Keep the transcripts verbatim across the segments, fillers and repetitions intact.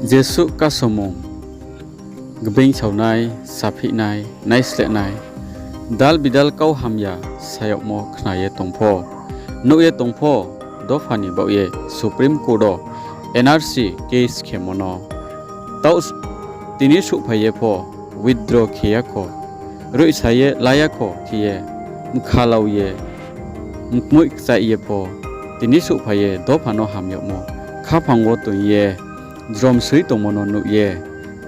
Jesuh kasomung, gbeing saonai, saphihnai, naislehnai, dal bidal kau hamya sa yagmo khna ye tong pho, nuh ye tong pho, dopha ni baoh ye Supreme Court wo N R C case khemo no taoh tini souhphai ye pho withdraw khe ya kho, roihsa ye la ya kho khe ye, mkhalau ye, mkmoih kchaih ye pho, tini souhphai ye dopha no hamyagmo khaphang wo toing ye, jrom soi tongmo no nuh ye,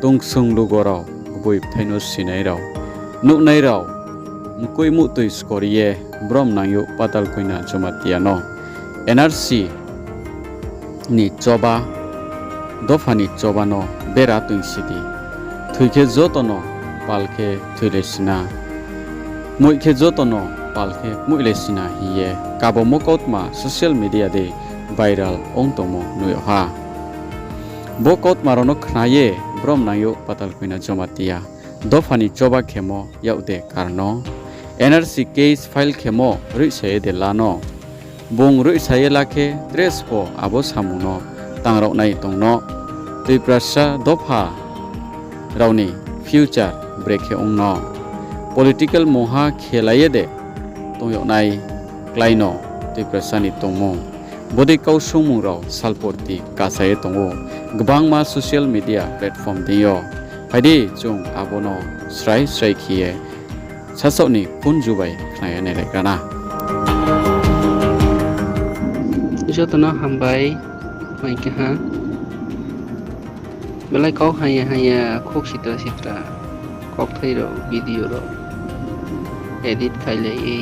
tongsong lugo rao, gboi bthai no sinai rao, nuhnai rao, mkoih muhtoi skor ye, brom nangyouh Patalkoina Jomatia no N R C ni choba, dopha ni choba no bera toing si di. Thoi khe joto no pal khe thoi le sina, kmoih khe joto no pal khe kmoih le sina hing ye kabomo kautma social media dei viral ong tongmo nuh yag ha. Bo kautma rao no khna ye brom nangyouh Patalkoina Jomatia dopha ni choba khemo yak de karno, N R C case file khemo roihsa ye de la no. Bung roihsa ye la khe tre sbo abo samung no tang raonai tong no, Tiprasa dopha rao ni future brekhe ong no. Political mungha khelai ye de tong yag nai klái no Tiprasa ni tongmung. Bodei kau sungmung rao salporti kasa ye tong ou. Gbangma social media platform deing yo. Phai di chung abo no srai srai khe ye sasaoh ni phunju bai khna ye nailai gra na. Joto no hambai, mai khe ha. Belai kau haya haya khuk sitra sitra kauthai rao, video rao edit khailai ye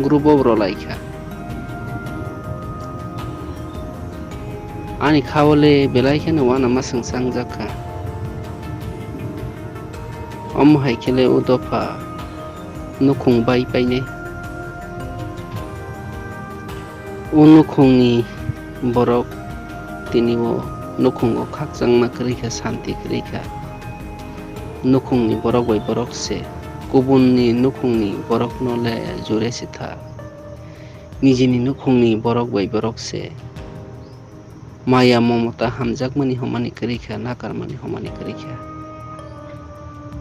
group wo rao lai kha. Ani kha wo le belai khe no uanama sengsa ong jak kha. Omo hai khe le o dopha nukhung bai pai nai. O nukhung ni borok tini wo nukhung wo khakchangma kwrwi kha, santi kwrwi kha. Nukhung ni borok bai borok se, kubun ni nukhung ni borok no le jure se tha. Niji ni nukhung ni borok bai borok se maya momota hamjakmani homani kwrwi kha, nakarmani homani kwrwi kha.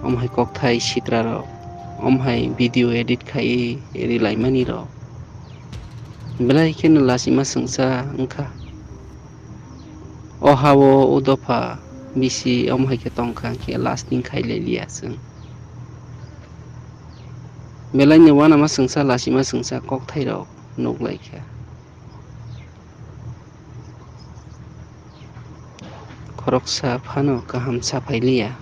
Omo hai kokthai sitra rok, omo hai video edit khai rilaimani rok belai kheno lachima sengsa wngkha. O ha wo o dopha bisi omo hai khe tongkha hing khe lasting khailai liya chwng. Belai ni uanama sengsa, lachima sengsa kokthai rok nuklaikha. Khoroksa phano kaham saphailiya.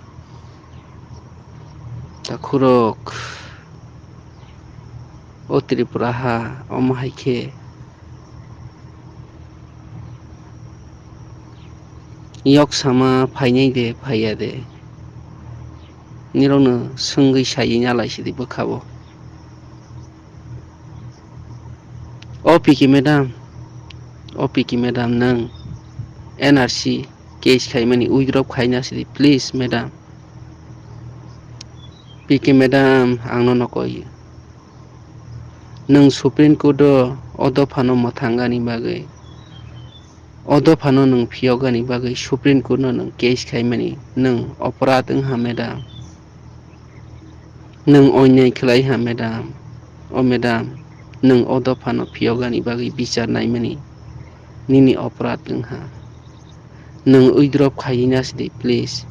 Takhurok, o Tripura ha, omo hai khe yoksama phainai de, phaiya de? Nirokno swngwi saiwi nalai sidi bwkha bo. O P K madam, o P K madam, nwng N R C case khaimani withdraw khaina sidi, please madam. P K madam, ang nono koi. Nwng Supreme Court o o dophano mwthangani bagwi, o dophano nwng phiyokgani bagwi Supreme Court no nwng case khaimani nwng oporad wngha madam. Nwng onyai khlaiha madam. O madam, nwng o dophano phiyokgani bagwi bichar naimani nini oporad wngha. Nwng withdraw khaiwi na sidi, please.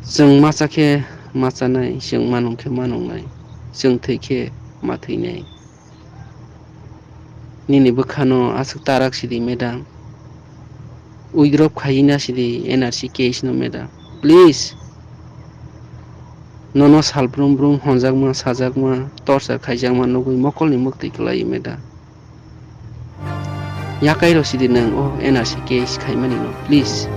Chwng macha khe machanai, chwng manung khe manungnai, chwng thwi khe ma thwinai. Nini bwkhano aswk tarak sidi madam. Withdraw khaiwi na sidi N R C case no madam. Please. Nono sal brum brum honjakma, sajakma, torture khaijakma nugwi mokolni muktwi kwlaiwi madam. Yakai rw sidi nwng o N R C case khaimani no, please.